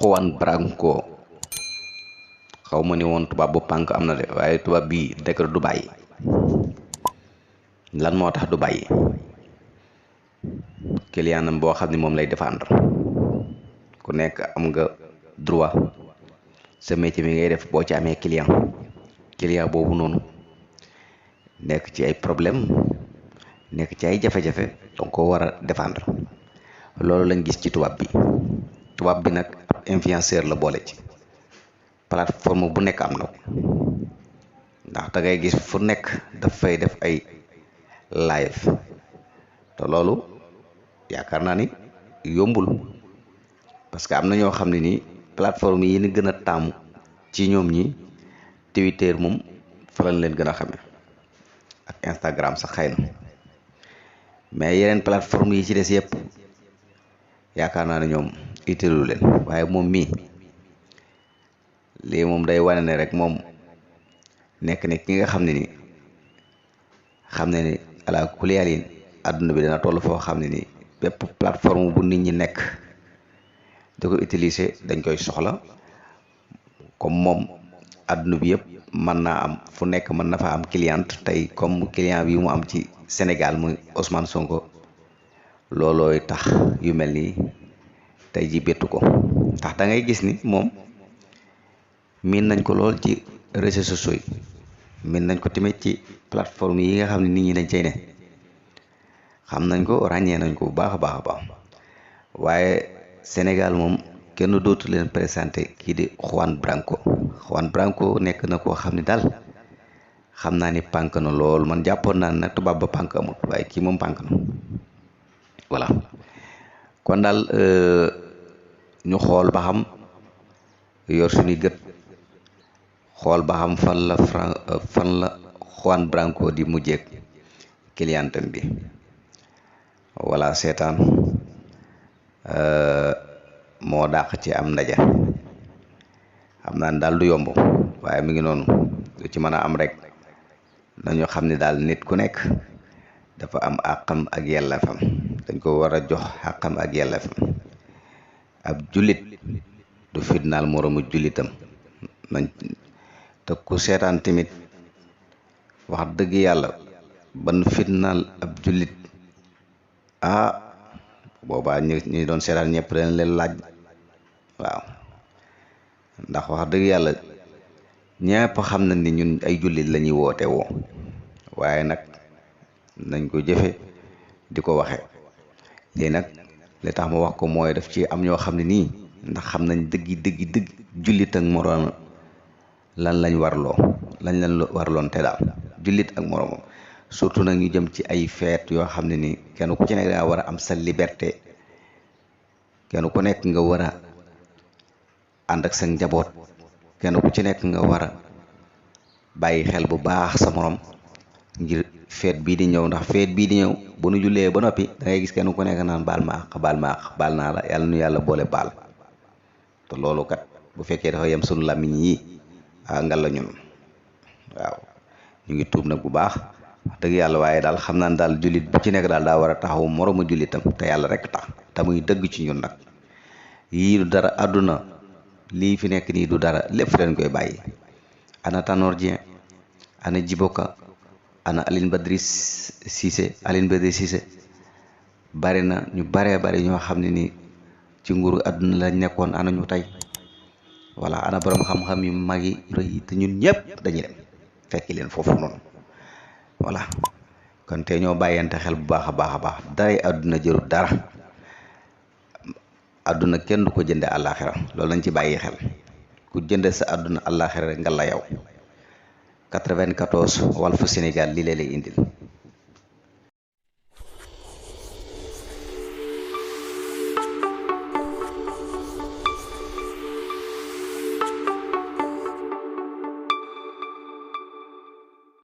Juan Branco xaw ma ni woon tubaab bu pànk am na de waaye tubaab bii dëkk du bàyyi. lan moo tax du bàyyi clientam boo xam ne moom lay défendre. ku nekk am nga droit sa métier mi ngay def boo ci amee client boobu noonu nekk ci ay problème nekk ci ay jafe-jafe donc ko war a défendre. loolu lañ gis ci tubaab bi nag ab influenceur la boole ci plateforme bu nekk am na ko ndax da ngay gis fu nekk daf fay def ay live te loolu yaakaar naa ni yombul parce que am na ñoo xam ne nii plateforme yi ni gën a taamu ci ñoom ñi Twitter moom fa lañ leen gën a xame ak Instagram sax xëy na mais yeneen plateforme yi ci des yëpp yaakaar naa ne ñoom itteelu leen waaye moom mii lii moom day wane ne rek moom nekk ne ki nga xam ne ni xam ne ni ala kuliyaalin àdduna bi dana toll foo xam ne ni bépp plateforme bu nit ñi nekk di ko utiliser dañ koy soxla comme moom àdduna bi yëpp mën naa am fu nekk mën na fa am client tey comme client bi mu am ci Sénégal muy Ousmane Sonko loolooy tax yu mel nii tey ji bettu ko ndax da ngay gis ni moom miin nañ ko lool ci réseaux sociaux yi miin nañ ko tamit ci plateforme yi nga xam ne nit ñi dañ cay ne xam nañ ko ràññee nañ ko bu baax a baax a baax waaye Sénégal moom kenn dootu leen présenté kii di Juan Branco nekk na koo xam ne daal xam naa ni pànk na lool man jàppoon naa ne nag tubaab ba pànk amul waaye kii moom pànk na voilà kon daal ñu xool ba xam yor suñuy gët xool ba xam fan la Juan Branco di mujjeek clientam bi wala seetaan moo dàq ci am ndaje xam naa ne daal du yomb waaye mi ngi noonu lu ci mën a am rek nañu xam ne daal nit ku nekk dafa am àqam ak yelleefam dañ ko war a jox àqam ak yelleefam ab jullit du fitnaal moroomu jullitam nañ te ku seetaan tamit wax dëgg yàlla ban fitnaal ab jullit boobaa ñi doon seetaan ñëpp dañ leen laaj waaw ndax wax dëgg yàlla ñëpp xam nañ ni ñun ay jullit la ñuy woote woo waaye nag nañ ko jëfe di ko waxe lii nag li tax ma wax ko mooy daf ci am ñoo xam ne nii ndax xam nañ dëgg jullit ak moroom lan lañ warloon te daal jullit ak moroomam surtout nag ñu jëm ci ay feet yoo xam ne ni kenn ku ci nekk daa war a am sa liberté kenn ku nekk nga war a ànd ak sa njaboot kenn ku ci nekk nga war a bàyyi xel bu baax sa morom ngir feet bii di ñëw ndax feet bii di ñëw bu nu jullee ba noppi da ngay gis kenn ku nekk naan baal ma àq baal naa la yàlla nu yàlla boole baal te loolu kat bu fekkee dafa yem sunu làmmiñ yi ngal la ñun waaw ñu ngi tuub nag bu baax wax dëgg yàlla waaye daal xam naa daal jullit bu ci nekk daal daa war a taxaw moroomu jullitam te yàlla rek tax te muy dëgg ci ñun nag yii du dara àdduna lii fi nekk nii du dara lépp leen koy bàyyi ana Tanor Dieng ana Djiboka ana Aline Badri Cissé bari na ñu bari ñoo xam ne ni ci nguuru àdduna lañ nekkoon ana ñu tey voilà ana borom xam-xam yu mag yi rëy te ñun ñëpp dañuy dem fekki leen foofu noonu voilà kon te ñoo bàyyante xel bu baax a baax daray àdduna jërul dara àdduna kenn du ko jënde àllaaxira loolu lañ ci bàyyi xel ku jënde sa àdduna àllaaxira rek nga la yow 94 Walfu Sénégal lii lay indil